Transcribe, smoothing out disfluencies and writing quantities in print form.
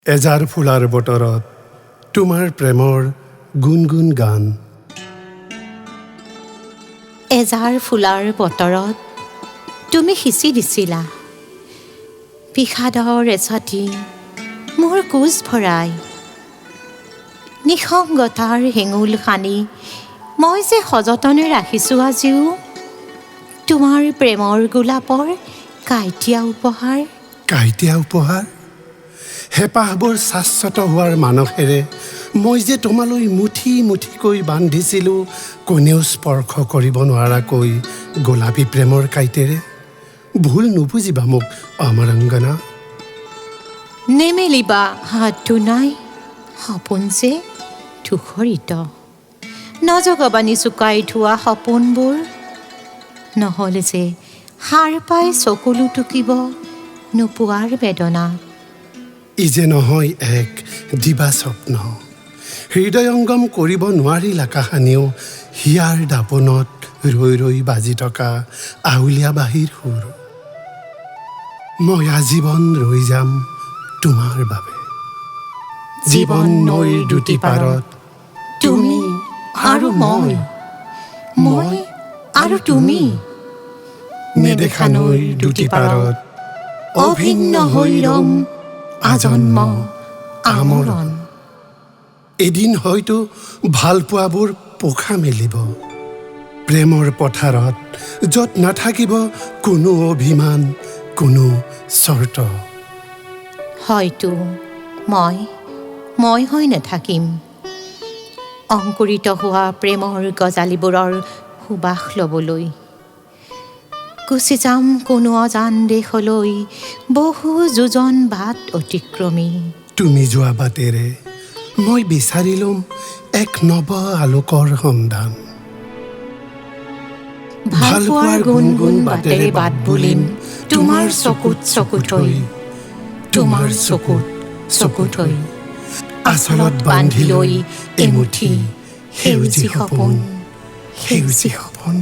এজাৰ ফুলাৰ বতৰত তোমাৰ প্ৰেমৰ গুণগুণ গান। এজাৰ ফুলাৰ বতৰত তুমি সিঁচি দিছিলা বিষাদৰ এছাটি মোৰ কোঁচ ভৰাই। নিসংগতাৰ হেঙুল সানি মই যে সযতনে ৰাখিছোঁ আজিও তোমাৰ প্ৰেমৰ গোলাপৰ কাঁইটীয়া উপহাৰ। কাঁইটীয়া উপহাৰ? হেঁপাহবোৰ শাশ্বত হোৱাৰ মানসেৰে মই যে তোমালৈ মুঠি মুঠিকৈ বান্ধিছিলোঁ কোনেও স্পৰ্শ কৰিব নোৱাৰাকৈ গোলাপী প্ৰেমৰ কাঁইটেৰে। ভুল নুবুজিবা মোক অমৰাংগনা। নেমেলিবা হাত দুনাই, সপোন যে ধূসৰিত। নজগাবা নিচুকাই থোৱা সপোনবোৰ, নহ'লে যে সাৰ পাই চকুলো টুকিব নোপোৱাৰ বেদনা। ই যে নহয় এক দিবা স্বপ্ন, হৃদয়ংগম কৰিব নোৱাৰিলা কাহানিও হিয়াৰ দাপোনত ৰৈ ৰৈ বাজি থকা আউলীয়া বাঁহীৰ সুৰ। মই আজীৱন ৰৈ যাম তোমাৰ বাবে। জীৱন নৈৰ দুটি পাৰত তুমি আৰু মই, মই আৰু তুমি। নেদেখা নৈৰ দুটি পাৰত অভিন্ন হৈ ৰম আজন্ম আমৰণ। এদিন হয়তো ভালপোৱাবোৰ পোখা মেলিব প্ৰেমৰ পথাৰত, য'ত নাথাকিব কোনো অভিমান, কোনো চৰ্ত। হয়তো মই মই হৈ নাথাকিম, অংকুৰিত হোৱা প্ৰেমৰ গজালিবোৰৰ সুবাস ল'বলৈ গুচি যাম কোনো অজান দেশলৈ, বহু যোজন বাট অতিক্ৰমি। তুমি যোৱা বাটেৰে মই বিচাৰি ল'ম এক নৱ আলোকৰ সন্ধান। ভালপোৱাৰ গুণগুণ বাটেৰে বাট বুলিম তোমাৰ চকুত চকু থৈ, তোমাৰ চকুত চকু থৈ। আচলত বান্ধি লৈ এমুঠি সেউজী সপোন, সেউজী সপোন।